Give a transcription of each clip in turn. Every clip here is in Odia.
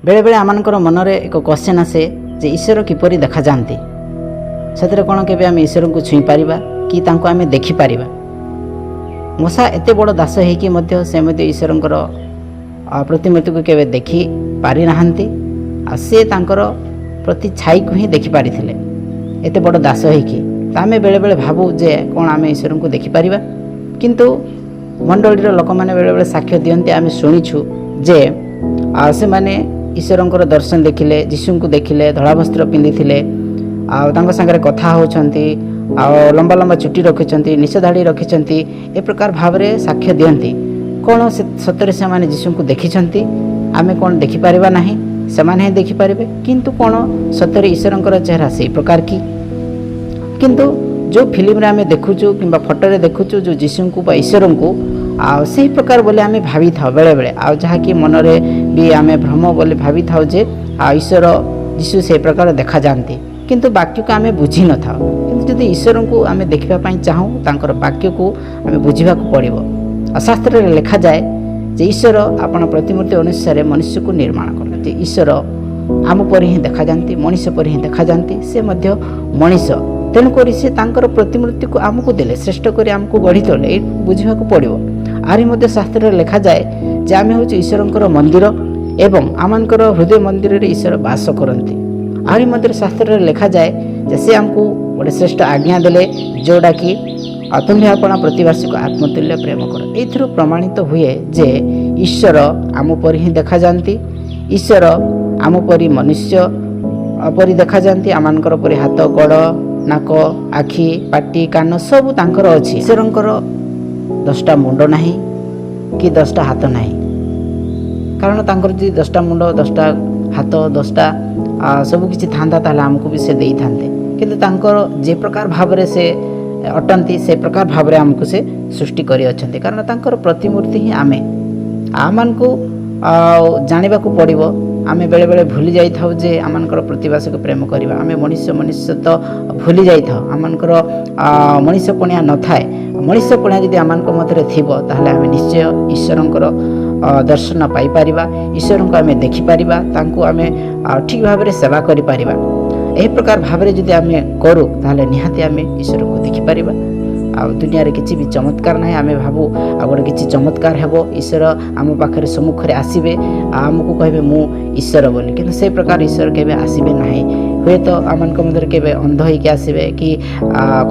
ବେଳେବେଳେ ଆମମାନଙ୍କର ମନରେ ଏକ କ୍ୱେଶ୍ଚନ୍ ଆସେ ଯେ ଈଶ୍ୱର କିପରି ଦେଖାଯାଆନ୍ତି? ସେଥିରେ କ'ଣ କେବେ ଆମେ ଈଶ୍ୱରଙ୍କୁ ଛୁଇଁ ପାରିବା କି ତାଙ୍କୁ ଆମେ ଦେଖିପାରିବା? ମୋଶା ଏତେ ବଡ଼ ଦାସ ହେଇକି ମଧ୍ୟ ସେ ମଧ୍ୟ ଈଶ୍ୱରଙ୍କର ପ୍ରତିମୂର୍ତ୍ତିକୁ କେବେ ଦେଖି ପାରିନାହାନ୍ତି। ଆଉ ସେ ତାଙ୍କର ପ୍ରତି ଛାଇକୁ ହିଁ ଦେଖିପାରିଥିଲେ, ଏତେ ବଡ଼ ଦାସ ହେଇକି। ତ ଆମେ ବେଳେବେଳେ ଭାବୁ ଯେ କ'ଣ ଆମେ ଈଶ୍ୱରଙ୍କୁ ଦେଖିପାରିବା? କିନ୍ତୁ ମଣ୍ଡଳୀର ଲୋକମାନେ ବେଳେବେଳେ ସାକ୍ଷ୍ୟ ଦିଅନ୍ତି, ଆମେ ଶୁଣିଛୁ ଯେ ଆଉ ସେମାନେ ଈଶ୍ୱରଙ୍କର ଦର୍ଶନ ଦେଖିଲେ, ଯୀଶୁଙ୍କୁ ଦେଖିଲେ, ଧଳା ବସ୍ତ୍ର ପିନ୍ଧିଥିଲେ ଆଉ ତାଙ୍କ ସାଙ୍ଗରେ କଥା ହେଉଛନ୍ତି ଆଉ ଲମ୍ବା ଲମ୍ବା ଚୁଟି ରଖିଛନ୍ତି, ନିଶ ଦାଢ଼ି ରଖିଛନ୍ତି, ଏ ପ୍ରକାର ଭାବରେ ସାକ୍ଷ୍ୟ ଦିଅନ୍ତି। କ'ଣ ସେ ସତରେ ସେମାନେ ଯୀଶୁଙ୍କୁ ଦେଖିଛନ୍ତି? ଆମେ କ'ଣ ଦେଖିପାରିବା ନାହିଁ? ସେମାନେ ହିଁ ଦେଖିପାରିବେ। କିନ୍ତୁ କ'ଣ ସତରେ ଈଶ୍ୱରଙ୍କର ଚେହେରା ସେଇ ପ୍ରକାର କି? କିନ୍ତୁ ଯେଉଁ ଫିଲ୍ମରେ ଆମେ ଦେଖୁଛୁ କିମ୍ବା ଫଟୋରେ ଦେଖୁଛୁ ଯେଉଁ ଯୀଶୁଙ୍କୁ ବା ଈଶ୍ୱରଙ୍କୁ, ଆଉ ସେହି ପ୍ରକାର ବୋଲି ଆମେ ଭାବିଥାଉ ବେଳେବେଳେ। ଆଉ ଯାହାକି ମନରେ ବି ଆମେ ଭ୍ରମ ବୋଲି ଭାବିଥାଉ ଯେ ଆଉ ଈଶ୍ୱର ଯୀଶୁ ସେଇ ପ୍ରକାର ଦେଖାଯାଆନ୍ତି। କିନ୍ତୁ ବାକ୍ୟକୁ ଆମେ ବୁଝିନଥାଉ। କିନ୍ତୁ ଯଦି ଈଶ୍ୱରଙ୍କୁ ଆମେ ଦେଖିବା ପାଇଁ ଚାହୁଁ, ତାଙ୍କର ବାକ୍ୟକୁ ଆମେ ବୁଝିବାକୁ ପଡ଼ିବ। ଆଉ ଶାସ୍ତ୍ରରେ ଲେଖାଯାଏ ଯେ ଈଶ୍ୱର ଆପଣ ପ୍ରତିମୂର୍ତ୍ତି ଅନୁସାରେ ମନୁଷ୍ୟକୁ ନିର୍ମାଣ କରନ୍ତି। ଈଶ୍ୱର ଆମ ପରି ହିଁ ଦେଖାଯାଆନ୍ତି, ମଣିଷ ପରି ହିଁ ଦେଖାଯାଆନ୍ତି। ସେ ମଧ୍ୟ ମଣିଷ। ତେଣୁକରି ସେ ତାଙ୍କର ପ୍ରତିମୂର୍ତ୍ତିକୁ ଆମକୁ ଦେଲେ, ଶ୍ରେଷ୍ଠ କରି ଆମକୁ ଗଢ଼ି ତୋଳିଲେ, ଏଇ ବୁଝିବାକୁ ପଡ଼ିବ। ଆହୁରି ମଧ୍ୟ ଶାସ୍ତ୍ରରେ ଲେଖାଯାଏ ଯେ ଆମେ ହେଉଛୁ ଈଶ୍ୱରଙ୍କର ମନ୍ଦିର ଏବଂ ଆମମାନଙ୍କର ହୃଦୟ ମନ୍ଦିରରେ ଈଶ୍ୱର ବାସ କରନ୍ତି। ଆହୁରି ମଧ୍ୟ ଶାସ୍ତ୍ରରେ ଲେଖାଯାଏ ଯେ ସେ ଆମକୁ ଗୋଟେ ଶ୍ରେଷ୍ଠ ଆଜ୍ଞା ଦେଲେ, ଯେଉଁଟାକି ତୁମ୍ଭେ ଆପଣା ପ୍ରତିବାସୀକୁ ଆତ୍ମତୁଲ୍ୟ ପ୍ରେମ କର। ଏଇଥିରୁ ପ୍ରମାଣିତ ହୁଏ ଯେ ଈଶ୍ୱର ଆମ ପରି ହିଁ ଦେଖାଯାଆନ୍ତି। ଈଶ୍ୱର ଆମ ପରି ମନୁଷ୍ୟ ପରି ଦେଖାଯାଆନ୍ତି। ଆମମାନଙ୍କର ପରି ହାତ, ଗୋଡ଼, ନାକ, ଆଖି, ପାଟି, କାନ ସବୁ ତାଙ୍କର ଅଛି। ଈଶ୍ୱରଙ୍କର 10ଟା ମୁଣ୍ଡ ନାହିଁ କି 10ଟା ହାତ ନାହିଁ। କାରଣ ତାଙ୍କର ଯଦି 10ଟା ମୁଣ୍ଡ, 10ଟା ହାତ, 10ଟା ସବୁ କିଛି ଥାନ୍ତା, ତାହେଲେ ଆମକୁ ବି ସେ ଦେଇଥାନ୍ତେ। କିନ୍ତୁ ତାଙ୍କର ଯେ ପ୍ରକାର ଭାବରେ ସେ ଅଟନ୍ତି, ସେ ପ୍ରକାର ଭାବରେ ଆମକୁ ସେ ସୃଷ୍ଟି କରିଅଛନ୍ତି। କାରଣ ତାଙ୍କର ପ୍ରତିମୂର୍ତ୍ତି ହିଁ ଆମେ। ଆମମାନଙ୍କୁ ଆଉ ଜାଣିବାକୁ ପଡ଼ିବ। ଆମେ ବେଳେବେଳେ ଭୁଲି ଯାଇଥାଉ ଯେ ଆମମାନଙ୍କର ପ୍ରତିବାସକୁ ପ୍ରେମ କରିବା। ଆମେ ମଣିଷ ମଣିଷ ତ ଭୁଲି ଯାଇଥାଉ, ଆମମାନଙ୍କର ମଣିଷ ପଣିଆ ନଥାଏ। ମଣିଷ ପଣିଆ ଯଦି ଆମମାନଙ୍କ ମଧ୍ୟରେ ଥିବ, ତାହେଲେ ଆମେ ନିଶ୍ଚୟ ଈଶ୍ୱରଙ୍କର ଦର୍ଶନ ପାଇପାରିବା, ଈଶ୍ୱରଙ୍କୁ ଆମେ ଦେଖିପାରିବା, ତାଙ୍କୁ ଆମେ ଠିକ୍ ଭାବରେ ସେବା କରିପାରିବା। ଏହି ପ୍ରକାର ଭାବରେ ଯଦି ଆମେ କରୁ, ତାହେଲେ ନିହାତି ଆମେ ଈଶ୍ୱରଙ୍କୁ ଦେଖିପାରିବା। ଆଉ ଦୁନିଆରେ କିଛି ବି ଚମତ୍କାର ନାହିଁ। ଆମେ ଭାବୁ ଆଉ ଗୋଟେ କିଛି ଚମତ୍କାର ହେବ, ଈଶ୍ୱର ଆମ ପାଖରେ ସମ୍ମୁଖରେ ଆସିବେ ଆଉ ଆମକୁ କହିବେ ମୁଁ ଈଶ୍ୱର ବୋଲି। କିନ୍ତୁ ସେ ପ୍ରକାର ଈଶ୍ୱର କେବେ ଆସିବେ ନାହିଁ। ହୁଏତ ଆମମାନଙ୍କ ମଧ୍ୟରେ କେବେ ଅନ୍ଧ ହେଇକି ଆସିବେ କି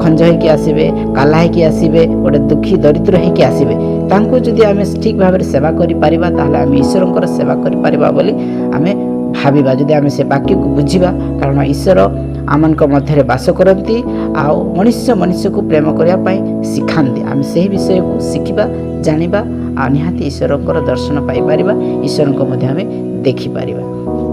ଖଞ୍ଜ ହେଇକି ଆସିବେ, କାଲା ହେଇକି ଆସିବେ, ଗୋଟେ ଦୁଃଖୀ ଦରିଦ୍ର ହେଇକି ଆସିବେ। ତାଙ୍କୁ ଯଦି ଆମେ ଠିକ୍ ଭାବରେ ସେବା କରିପାରିବା, ତାହେଲେ ଆମେ ଈଶ୍ୱରଙ୍କର ସେବା କରିପାରିବା ବୋଲି ଆମେ ଭାବିବା, ଯଦି ଆମେ ସେ ବାକ୍ୟକୁ ବୁଝିବା। କାରଣ ଈଶ୍ୱର ଆମମାନଙ୍କ ମଧ୍ୟରେ ବାସ କରନ୍ତି ଆଉ ମନୁଷ୍ୟ ମନୁଷ୍ୟକୁ ପ୍ରେମ କରିବା ପାଇଁ ଶିଖାନ୍ତି। ଆମେ ସେହି ବିଷୟକୁ ଶିଖିବା, ଜାଣିବା ଆଉ ନିହାତି ଈଶ୍ୱରଙ୍କର ଦର୍ଶନ ପାଇପାରିବା, ଈଶ୍ୱରଙ୍କ ମଧ୍ୟ ଆମେ ଦେଖିପାରିବା।